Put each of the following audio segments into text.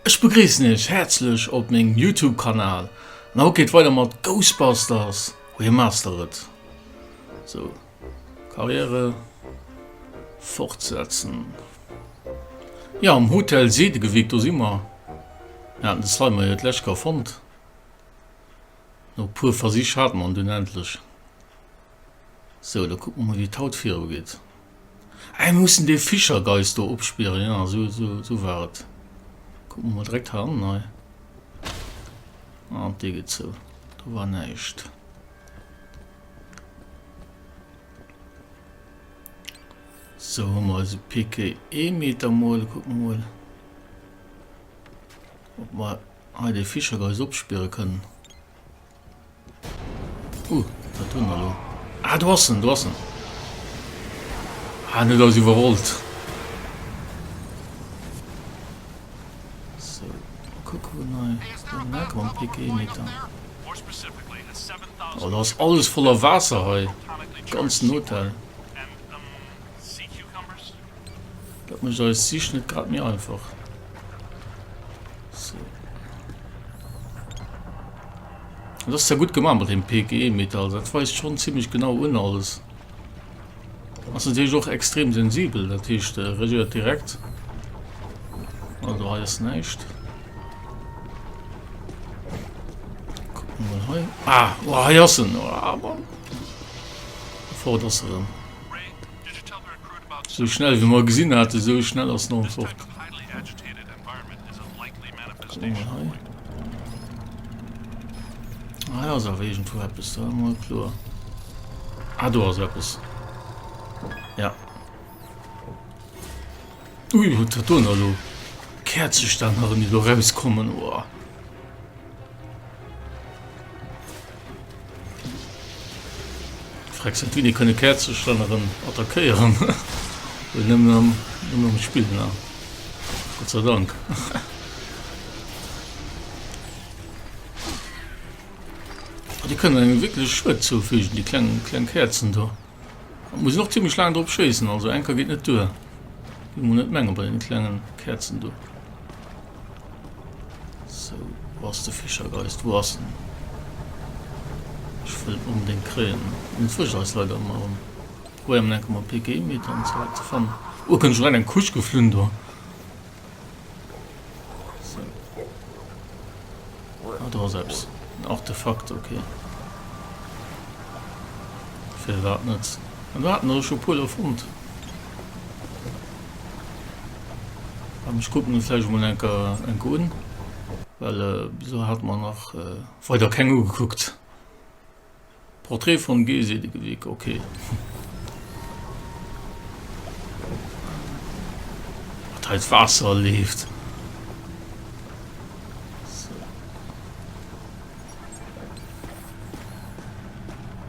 Ech begréissen iech häerzlech op mengem Youtube Kanal an haut geet weider mat Ghostbusters Remastered. Sou, Karriere fortsetzen. Jo, am Hotel Seedegewick, do si mer. Mir haten de Slimer jo d'lescht Kéier fonnt. No puer Versich hate mer en dunn endlech. Sou, da kucke mer mol wéi et haut viru geet. Ah, mir mussen dee Fischergeist do opspieren, jo, sou, sou, sou war et. Kucke mer mol direkt heiannen hei. Ah, dee geet zou. Do war näischt. Sou, hu mer eise PKE-Meter mol. Kucke mer mol, ob mer hei dee Fischergeist opspiere kënnen. Uh, wat hunn mer do? Ah, do ass en, do ass en. Ah, en huet eis iwwerrollt. So, kucken hei. Mam PKE-Meter. Oh, do ass alles voller Waasser hei. Ganzen Hotel. Dat mécht eis Sich net grad méi einfach. So. Dat ass ja gutt gemaach mat dem PKE-Meter. Dat weist schon ziemlich genau un alles. Ass natierlech och extrem sensibel, dat heescht äh, reagiert direkt. Also hei ass näischt. Kucken wir mal hei. Ah, oh, hei ass en. Oh, Mann. Fort ass er erëm. Sou schnell wéi mer gesinn haten, sou schnell ass en och fort. Kucke mer hei. Ah, hei ass awer iergendwou eppes, dat ass mol kloer. Ah, do ass eppes. Ja. Ui, wat dat do nach elo? Käerzestänneren, déi do rauskommen. Oah. Freck sind wéini kënne Käerzestänneren attackéieren? Well nëmmen am, nëmmen am Spill, ne? Gott sei Dank. Ah, déi kënnen engem wierklech Schued zoufügen, déi kleng, kleng Käerzen do. Da muss een och zimmlech laang drop schéissen, also eng Kéier geet net duer. Géif mol net mengen bei den klengen Käerzen do. Sou, wou ass de Fischergeist? Wou ass en? Ech wëll en onbedéngt kréien. En fuercht eis leider ëmmer erëm. Probéieren mer enke mam PKE-Meter en ze ze fannen. Oh, kënnt schon eng Kusch geflunn do. Sou. Ah, do ass eppes. En Artefakt, okay. Firwat net? An do haten der scho puer der fonnt. An ech kucken et vläicht emol enker enker un, well bis elo hate mer nach weider keng ugekuckt. Portrait von G. Sedegeweg, okay. Wat hei d'Waasser leeft. So.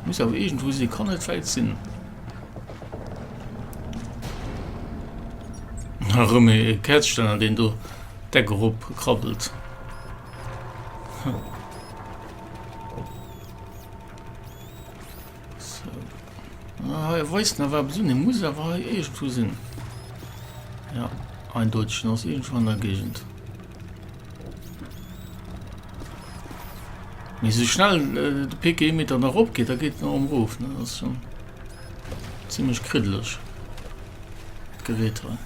Muss awer iergendwou sinn, kann net wäit sinn. Erëm e Käerzstänner, deen do d'Deck erop krabbelt. So. Ah, hei weist nach eppes un. E muss awer hei iergendwou sinn. Ja, eindeutig, en ass iergendwou an der Géigend. Mee sou schnell de PKE-Meter nach erop geet, da geet en och erëm erof, ne? Dat ass schon zimmlech kriddeleg, dat Gerät hei.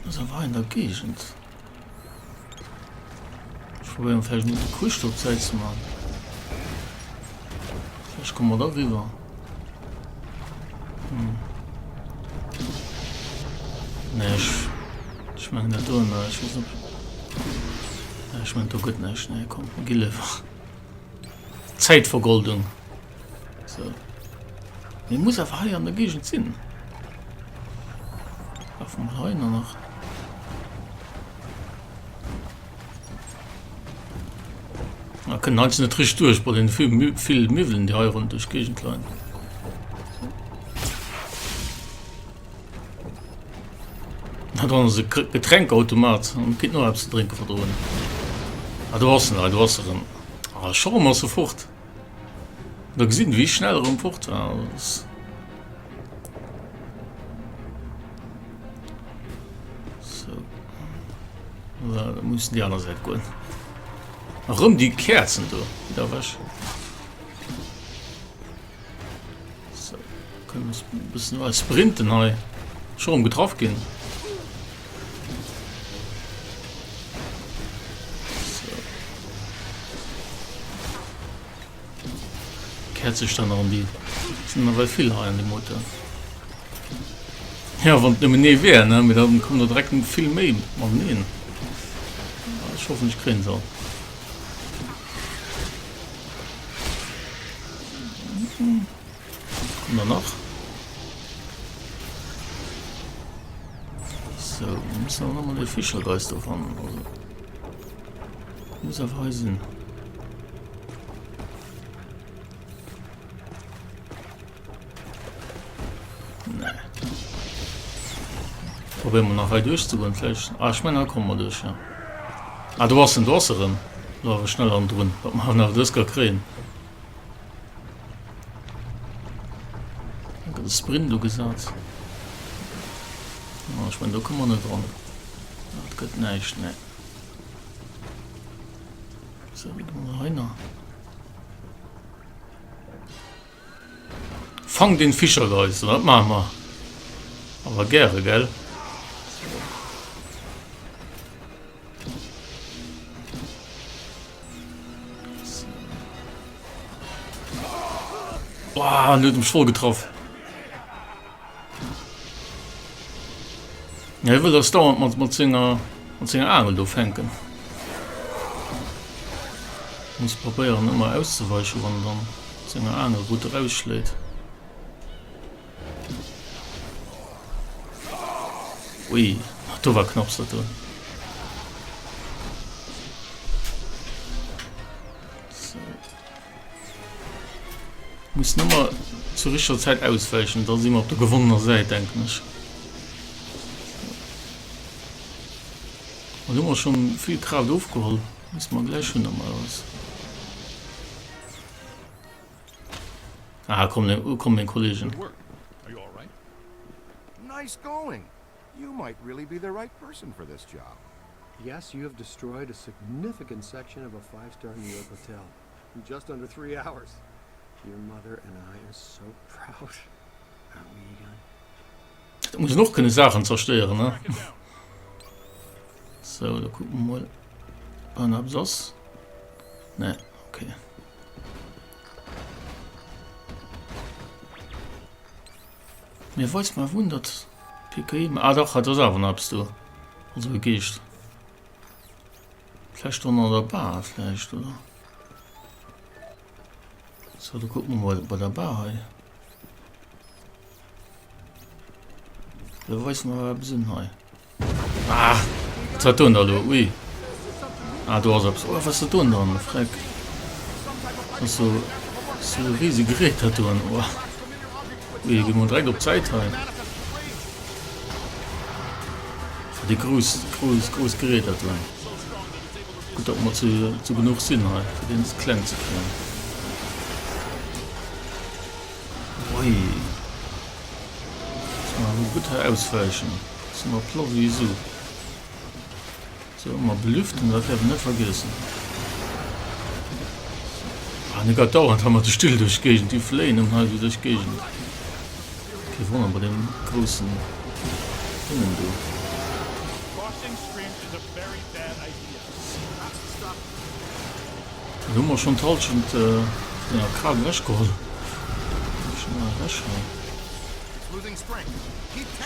Ass awer hei an der Géigend. Ech probéieren vläicht mol de Kuescht op d'Säit ze man. Vläicht komme mer da riwwer. Hm. Nee, ech, ech mengen dat do, ne, ech weess net. Nee, ech mengen do gëtt näischt. Nee, komm, mer gi léiwer. Zäitvergoldung. So. Mee muss awer hei an der Géigend sinn. Lafe mer hei nach. Da kënnen hei net richteg duerch bei den vill, vill Miwwelen, déi hei rund duerch d'Géigend leien. Na, do ass e Getränkautomat an kritt noch eppes ze drénke verdroen. Ah, do ass en, ah, do ass er erëm. Ah, scho rëm ass e fort. Da gesinn, wéi schnell erëm fort war. So. Da muss déi aner Säit goen. Erëm déi Käerzen do. Gitt ewech. So, kënnen uns e bëssen hei sprinten hei. Scho rëm getraff ginn. So. Käerzeständer an déi sinn nawell vill hei an dem Hotel. Ja, wann et nëmmen ee wär, ne? Mee dann kommen der direkt vill méi mateneen. Ech hoffen, ech kréien se all. Kommen der nach? So, wir müssen auch nochmal den Fischergeist do fannen. Also, muss einfach hei sinn. Nee. Probieren wir nach hei durchzugoen, vielleicht. Ah, ich meine, da kommen wir durch, ja. Ah, do ass en, do ass e rëm. Lo awer schnell an drun, datt mer nach dës ka kréien. Da gëtt e Sprint ugesat. Ah, ech mengen, do komme mer net dran. Dat gëtt näischt, nee. So, wéi komme mer hei nach? Fang den Fischergeist, dat maache mer awer gäre, gell? Boah, en huet mech voll getraff. Ja, hie wëll eis dauernd mat, mat senger, mat senger Aangel do fänken. Muss probéieren ëmmer auszeweichen, wann en dann senger Aangel gutt erausschléit. Ui, do war knapps dat do. So. Muss nëmmer zur richteger Zäit auswäichen, da si mer op der gewonnener Säit, denken ech. An hu mer schon vill Kraaft ofgeholl. Misste mer gläich hunn normalerweis. Ah, komm, komm meng Kollegen. Nice going. You might really be the right person for this job. Yes, you have destroyed a significant section of a five-star New York hotel in just under three hours. Your mother and I are so proud. Aren't we, Egon? Da muss en och kënne Saachen zerstéieren, ne? So, da kucke mer mol, ob nach eppes ass. Nee, okay. Mir weist mal wun dat PKI. Ah dach, hat ass awer nach eppes do. Also e Geescht. Vläicht dann an der Bar vläicht, oder? So, da gucken wir mal bei der Bar hei. Da weist mal eppes un hei. Ah, was hat do da lo? Ui. Ah, do ass eppes. Oh, was ass dat do dann? Freck. Das ass so, so e riese Gerät dat do. Oh. Ui, gi mer direkt op d'Säit hei. Wat e grouss, grouss, grouss Gerät dat do. Gutt, datt mer zu, zu genuch sinn hei, fir deen kleng ze kréien. Ui. Muss mer awer gutt hei auswäichen. Sinn mer platt wéi Su. Sou, ëmmer belüften, dat däerf een net vergiessen. Ah, ne gëtt dauernd hei mat de Still duerch d'Géigend, déi fléien ëm hei esou duerch d'Géigend. Kee Wonner bei deem groussen Déngen do. Dann hu mer schonn d'Hallschent vun enger Kraaft ewechgeholl. Schnell ewech hei.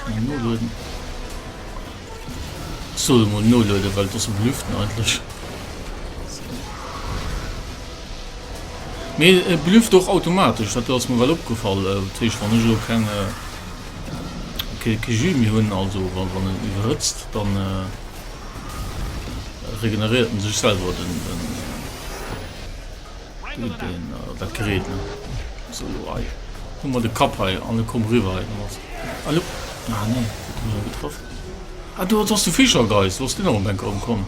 Schnell nolueden. Ech sollt emol nolueden, well et ass um Lüften eigentlech. Mee e belüft och automatesch, dat ass mer well opgefall. Dat heescht, wann ech elo keng kee Jus méi hunn, also wann en iwwerhëtzt, dann regeneréiert en sech selwer den den dat Gerät ne. Sou elo hei hu mer de Kapp hei an e komm riwwer hei domat. Hallo ah nee huet mech awer getraff. Ah do ass de Fischergeist, wou ass deen erëm enker erëm komm?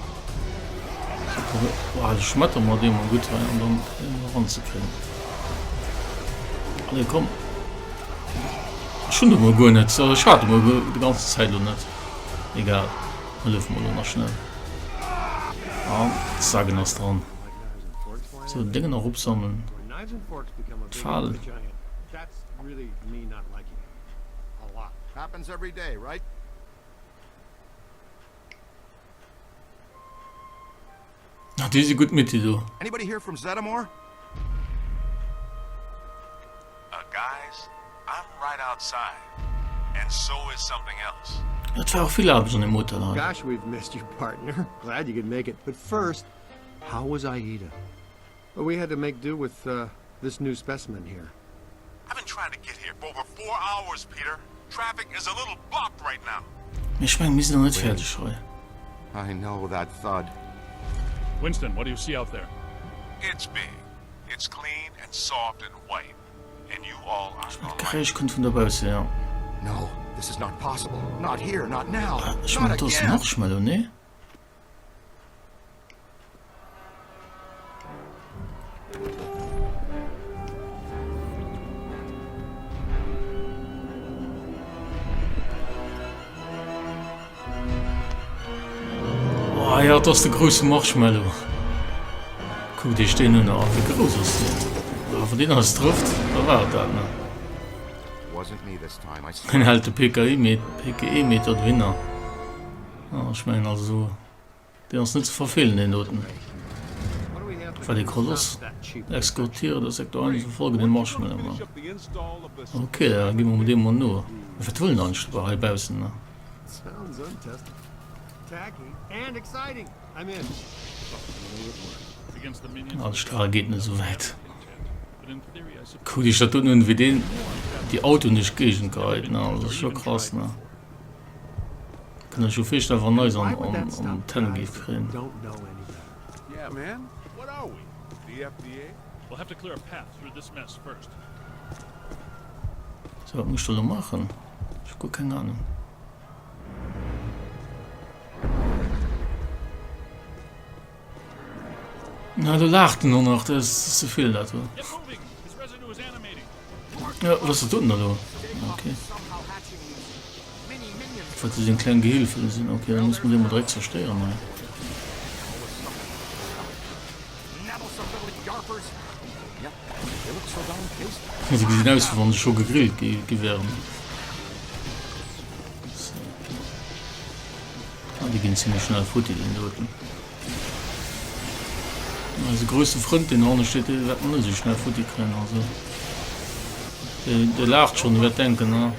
Boah de schmetter mer dee mol gutt hei an dann deen eranzekréien. Allez komm. Ech hunn de mol guer net, ech hat de mol déi ganze Zäit elo net. Egal, hëllef mer elo nach schnell. An zack, en ass dran. Sou, den Déngen nach opsammeln. D'Fal. Ah, déi si gutt mit, déi do. Anybody hear from Zeddemore? Uh, guys, I'm right outside. And so is something else. Et war och vill Aarbecht an deem Hotel hei. Gosh, we've missed you, partner. Glad you could make it. But first, how was Aida? Well, we had to make do with uh, this new specimen here. I've been trying to get here for over four hours, Peter. Traffic is a little blocked right now. Mee ech mengen, mir sinn nach net fäerdeg hei. I know that thud. Winston, what do you see out there? It's big. It's clean and soft and white. And you all are Ech mengen, d'Geräisch kënnt vun dobaussen, jo. No, this is not possible. Not here, not now. Ech Not mengen, do ass again. Marshmallow, nee? Oh ja, dat ass de grousse Marshmallow. Kuckt iech deen un, oh, wéi grouss ass deen? Ah, wann deen eis trëfft, da war et dat, ne? Hien hält de PKE-Meter dohinner. Ah, ech mengen also, deen ass net ze verfeelen, deen doten. War dee Koloss eskortiert ass Sektor 1 verfolgen den Marshmallow Man. Ok, da gi mer deem mol no. Wat wëll en eigentlech do heibaussen? Ah, de Strahl geet net esou wäit. Kuckt iech dat doten un, wéi deen déi Autoen duerch d'Géigend geheit, ne? Also, dat ass scho krass, ne? Kënnt ech jo virstellen wann eis an an Tenne géif kréien. Sou wat muss ech do lo maachen? Ech hu guer keng Ahnung. Na do laacht en och nach, dat ass ze vill dat do. Ja, wat ass dat doten da lo? Okay. Wat se seng kleng Gehilfen sinn. Okay, dann muss man dee mol direkt zerstéieren hei. Si gesinn aus, wéi wann se scho gegrillt gi gi wären. So. Ah, déi ginn zimmlech schnell futti, den doten. Eise grousse Frënd, deen hanne steet, dee wäert mer net esou schnell futti kréien. Also, dee, dee laacht schonn, dee wäert denken, ah,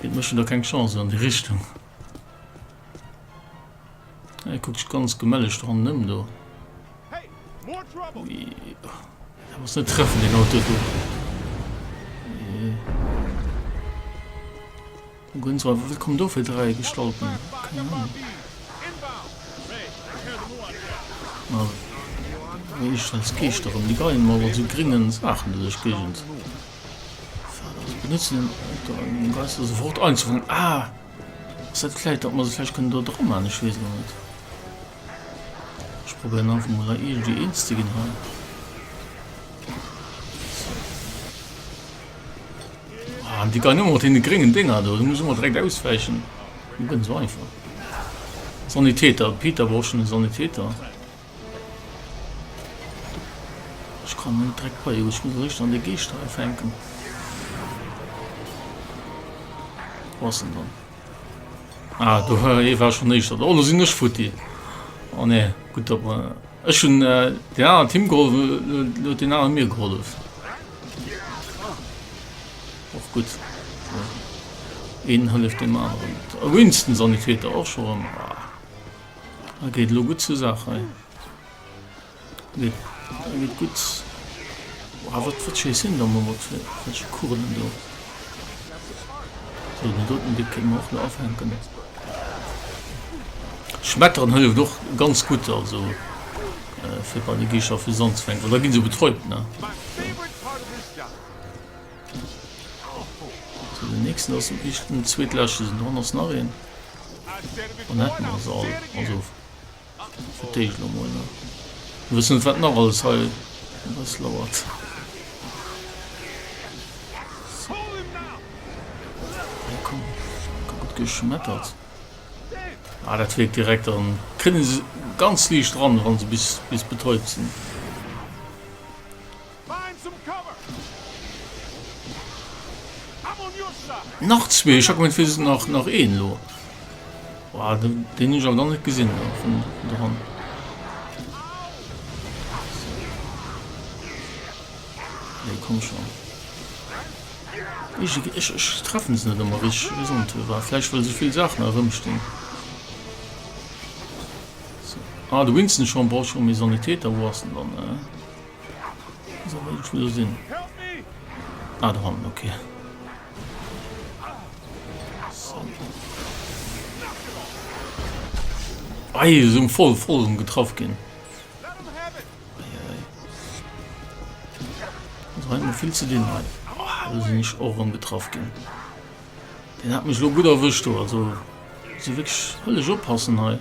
géint mech huet der keng Chance an déi Richtung. E kuckt sech ganz gemelleg dran ëm do. Ui, dat ass net treffen, deen Auto do. Wat kommen do fir 3 Gestalten? Keng Ahnung. Ma wéi ech als Geeschter erëm, déi geien emol mat esou gréngen Saachen do duerch d'Géigend. Benutzen den Geister sofort einzufangen. Ah! Ass dat vläit, datt mer se vläicht kënnen do dra man? Ech weess elo net. Ech probéieren einfach mol hei iergendwéi eens ze ginn hei. Ah, déi geien ëmmer mat deene gréngen Dénger do. Du muss ëmmer direkt auswäichen. Guer net esou einfach. Sanitäter, Peter brauch schon e Sanitäter. Ech kann net direkt bei, ech muss eréischt an de Geescht hei fänken. Wo ass en dann? Ah, do hie war schon éischter. Oh, lo sinn ech futti. Oh nee, gutt, datt mer. Ech hunn deen aneren Team gehollef, elo huet deen anere mir gehollef. Och gutt. Een hëlleft deem aneren. Winston Sanitäter och scho rëm. Ah, geet elo gutt zur Saach hei. Geet, geet gutt. Ah, wat, wat schéiss hien da mol mat welche Kugelen do? So, den doten Dick kënne mer och elo afänken. Schmetteren hëlleft och ganz gutt, also fir bei de Geescher fir se anzefänken, well da ginn se betäubt, ne? So, den nächsten ass den zweetleschte, sinn do ass nach een. Dann hätte mer se all, also fir d'éischt elo mol, ne? Mir wëssen net, wat nach alles hei op eis lauert. So. Hey, komm, gutt geschmettert. Ah, dat wierkt direkt an kréien se ganz liicht ran, wann se bis bis betäubt sinn. Nach zwee, ech hat gemengt et wier nach nach een elo. Boah, den den hunn ech awer dann net gesinn do vun doran. Nee, komm schon. Ich, ich, ich treffen se net ëmmer richteg. Ech weess och net firwat. Vläicht well esou vill Saachen erëmstinn. So. Ah, de Winston schon brauch schon méi Sanitäter. Wo ass den dann? Äh? Soll iergendwou do sinn. Ah, do hannen, okay. So. Ei, sinn voll, voll getraff ginn. Also hei hu mer vill ze dinn hei. Oh, do sinn ech och erëm getraff ginn. Deen hat mech elo gutt erwëscht do. Also muss ee wierklech hëllesch oppassen hei.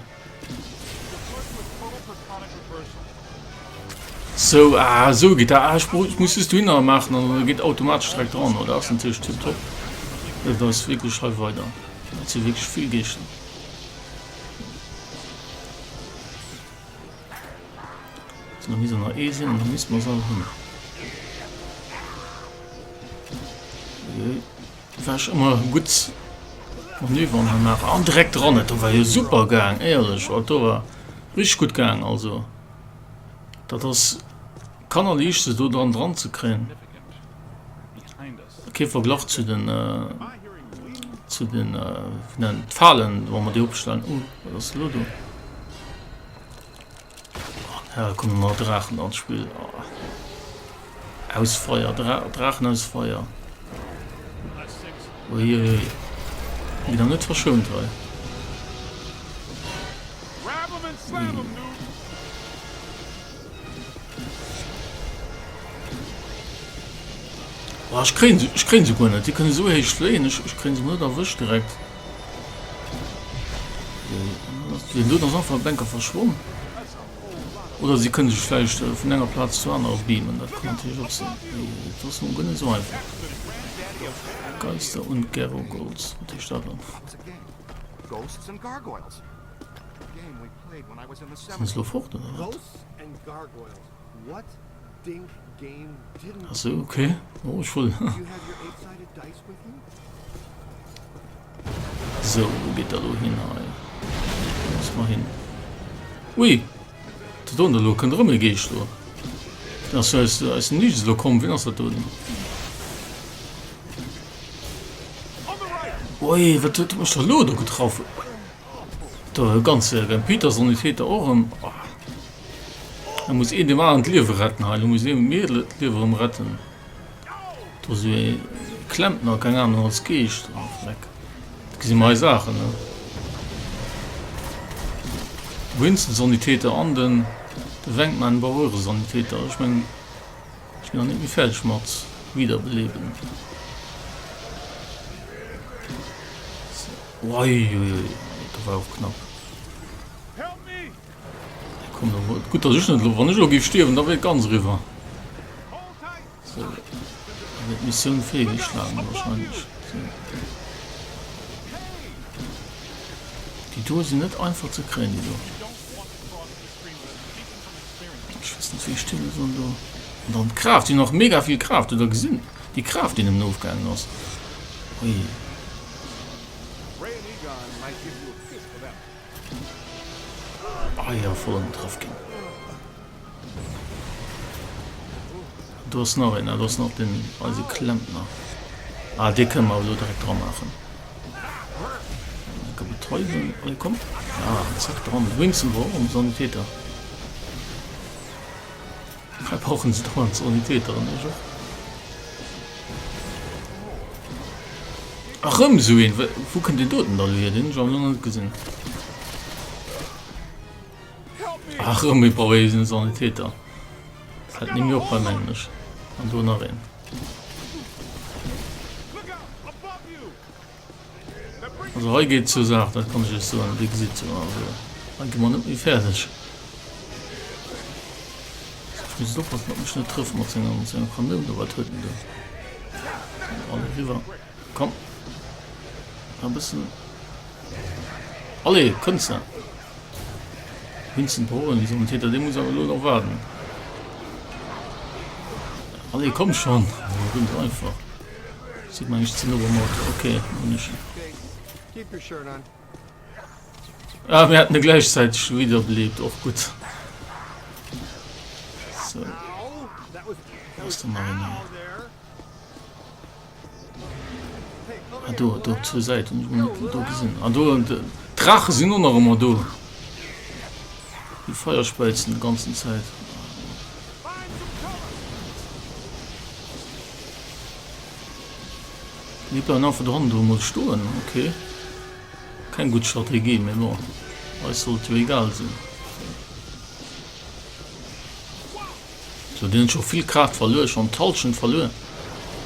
Sou, ah, sou geet dat. Ah, ech brauch, ech muss just dohinner maachen an da geet automatesch direkt dran. Oh, dat ass natierlech tiptop. Dat ass wierklech hei weider. Dat si wierklech vill Geeschten. So, da misst nach ee sinn, da misst mer se all hunn. War ech ëmmer gutt Manöver an nach an direkt dran. Dat war jo super gaang, éierlech. Dat do war richteg gutt gaang. Also dat ass kannerliicht se do dran dran ze kréien. Kee Verglach zu den zu den wéi nennen d'Falen, wa mer déi opstellen. Oh, wat ass elo do? Ja, da kommen nach Draachen an d'Spill. Oh. Aus Feier, Dra Draachen aus Feier. Uiuiui. Ginn der net verschount hei. Ui. Oh, ech kréien se, ech kréien se guer net. Déi kënne sou héich fléien, ech, ech kréien se net erwëscht direkt. Den do ass einfach Bänker verschwonn. Oder si kënne sech vläicht äh, vun enger Plaz zur anerer beamen, dat kann natierlech och sinn. Dat ass nun guer net sou einfach. Geister und Gargoyles, wat heescht dat dann? Sinn se lo fort oder wat? Ach so, okay. Oh, ich voll. So, wo geht da lo hin hei? Muss mal hin. Ui! Dat do lo kënnt erëm e Geescht do. Dat ass aus, aus dem Nichts lo komm. Wien ass dat do? Ui, wat huet mech da lo do getraff? Do e ganze Peter Sanitäter och erëm. Oh. Da muss een dem aneren d'Liewe retten hei. Lo muss ee mir d'Liewe erëm retten. Do ass ee Klempner, keng Ahnung, als Geescht. Oh, Dreck. Dat gesi mer hei Saachen, ne? Winston-Sanitäter an den de Wenkman Barreure-Sanitäter. Ech mengen, ech ginn nach net méi fäerdeg mat wiederbeleben. So. Uiuiui, dat war och knapp. Komm, da war gutt, dass ech net elo, wann ech elo géif stierwen, da wier et ganz eriwwer. So, da wier d'Missioun feelgeschlagen wahrscheinlech. So. Déi do sinn net einfach ze kréien, déi do. Ech weess net, wéi ech déi sollen do. An dann d'Kraaft, déi hunn och mega vill Kraaft, hutt der gesinn? Déi Kraaft, déi nëmmen ofgaangen ass. Ui. Ah ja, voll angetraff ginn. Do ass nach een, ah, do ass nach den eise Klempner. Ah, dee kënne mer awer elo direkt dra maachen. Enke betäuben. Allez, komm. Ah, zack, dran. Winston war och am Sanitäter. Hei brauchen se dauernd Sanitäteren, ech och. Ach, rëm esou een. Wou kënnt deen doten da elo hier? Deen hunn ech awer elo nach net gesinn. Ach, rëm ee brauch ee Sanitäter. Dat hält net méi op hei, mengen ech. An do nach een. Also hei geet zur Saach, dat kann ech iech soen. Dir gesitt jo, also hei gi mer net méi fäerdeg. Ech muss oppassen, datt mech net trëfft mat senger, mat senger Kanoun do. Wat huet en do? Alle eriwwer. Komm. Nach e bëssen. Allez, kënns de? Winston brauch en Sanitäter, dee muss awer elo nach waarden. Allez, komm schon. Ganz einfach. Sieht man nicht zu no am Auto. Okay, noch nicht. Ah, wir hatten gleichzeitig wiederbelebt. Auch gut. So. Was ist denn noch hin? Ah, do, do op zwou Säiten. Ech hunn net do gesinn. Ah, do, d'Drache sinn och nach ëmmer do. Déi Feier späizen déi ganzen Zäit. Mir bleiwen einfach dohannen do emol stoen. Okay. Keng gutt Strategie, mee bon, eis sollt jo egal sinn. So, deen huet scho vill Kraaft verluer, schonn d'Hallschent verluer.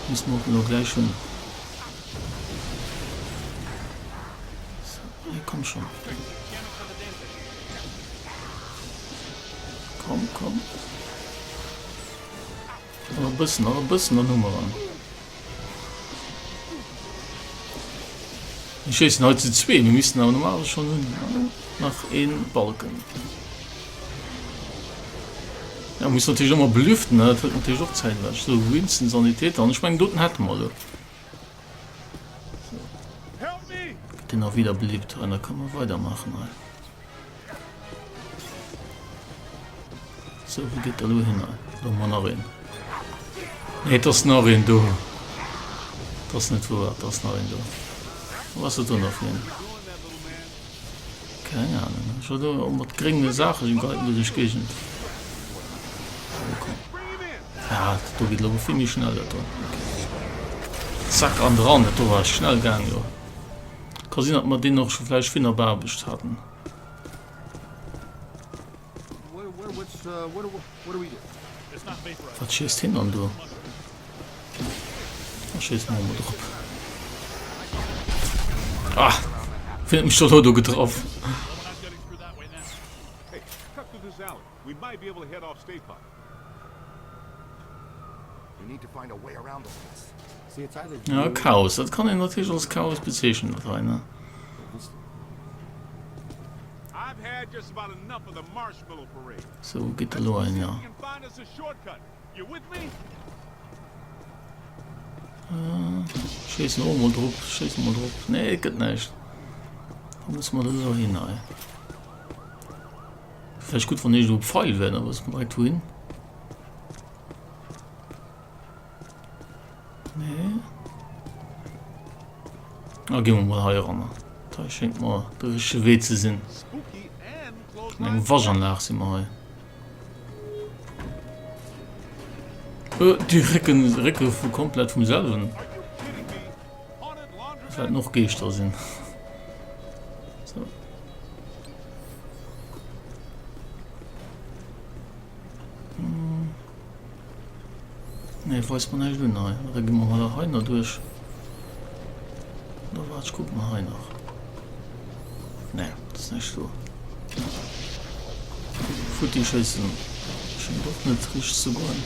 Misst mer och elo gläich hunn. So, hey, komm schon. Komm, komm. Nach e bëssen, nach e bëssen, dann hu mer en. Mir schéissen hei zu zwee, mir missten awer normalerweis schonn hunn. Nach een Balken. Ja, muss natierlech ëmmer belüften, ne? Dat hëlt natierlech och Zäit ewech. Sou, Winston Sanitäter, an ech mengen doten hätte mer elo. Gëtt deen nach wiederbelebt hei, da kënne mer weidermaachen hei. Sou, wou geet der elo hin hei? Do hu mer nach een. Nee, et ass nach een do. Et ass net wouer, et ass nach een do. Wat ass dat do nach fir een? Keng Ahnung. Ech war do och mat grénge Saache geheiten do duerch d'Géigend. Oh, komm. Ja, dat do geet elo vill méi schnell, dat do. Okay. Zack, an dran. Dat do war schnell gaang, jo. Ka sinn, datt mer deen och scho vläicht virun der Beaarbecht haten. Wat schéisst hien dann do? Da schéisse mer emol drop. Ah! Wien huet mech do elo do getraff? Ja, Chaos, dat kann een natierlech als Chaos bezeechnen, dat hei, ne? Sou, wou geet der elo hin, ja? Schéissen och emol drop, schéissen emol drop. Nee, et gëtt näischt. Da musse mer do elo hin hei. Vläicht gutt, wann iergendwou e Pfeil wär, da wësse mer direkt wouhin. Nee. Ah, gi mer mol hei eran. Dat hei schéngt mer de richtege Wee ze sinn. An engem Waschanlag si mer hei. Äh, déi récken, récke vu komplett vum selwen. Dat wäerten och Geeschter sinn. So. Nee, weist mer näischt un hei. Da gi mer mol hei nach duerch. Oder waart, ech kucke mer hei nach. Nee, dat ass näischt do. Futti schéissen schéngt och net richteg ze goen.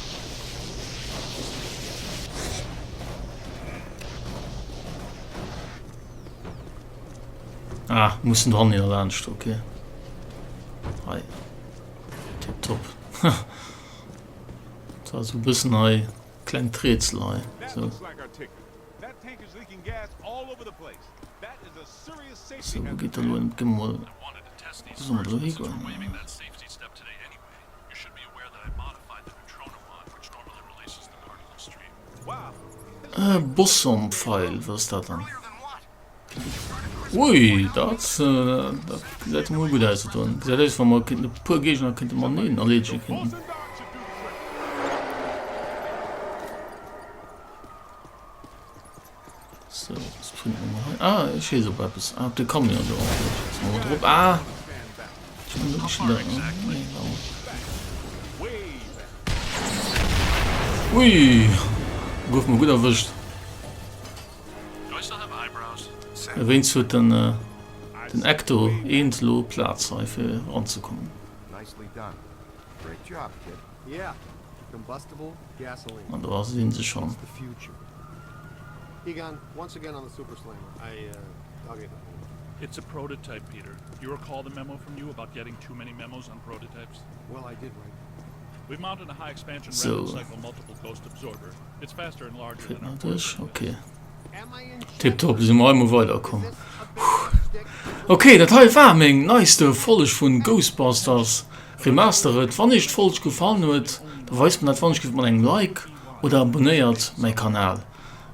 Ah, mussen dran hier laanscht, okay. Hei. Tipptopp. Dat war sou e bëssen hei klengt Rätsel hei. So. So, wou geet der elo hin? Gi mer mol, wou soll mer elo higoen? Bosom Pfeil, wat ass dat dann? Ui, dat, dat gesäit emol gutt aus dat doen. Gesäit aus, wa mer kéinten e puer Géigner kéinte mateneen erleedege kéinten. So, was finden wir hei? Ah, ech schéiss op eppes. Ah, op de Camion do. Okay, schéisse mer mol drop. Ah! Ech hunn net geschnat. Nee, warum? Ui! Gouf mer gutt erwëscht. Wéinst huet den den Ecto eent lo Plaz hei fir eranzekommen. An do si se schonn. It's a prototype, Peter. You recall the memo from you about getting too many memos on prototypes? Well, I did write. We've mounted a high expansion So. rapid cycle multiple ghost absorber. It's faster and larger Kritt than our mer duerch? prototype. Okay. Am I in Tiptop, si mer einmol weiderkomm. Is this a big stick? Ok, dat hei war meng neiste Folg vun Ghostbusters Remastered. Wann iech d'Folg gefallen huet, da weist mer dat wann ech giff mat engem Like oder abonnéiert mäi Kanal.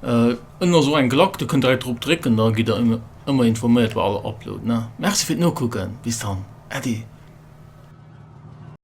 Ënnen ass och eng Glack, do kënnt der direkt drop drécken, da gitt der ëmmer informéiert bei all Upload. Merci fir d'Nokucken, bis dann, Äddi.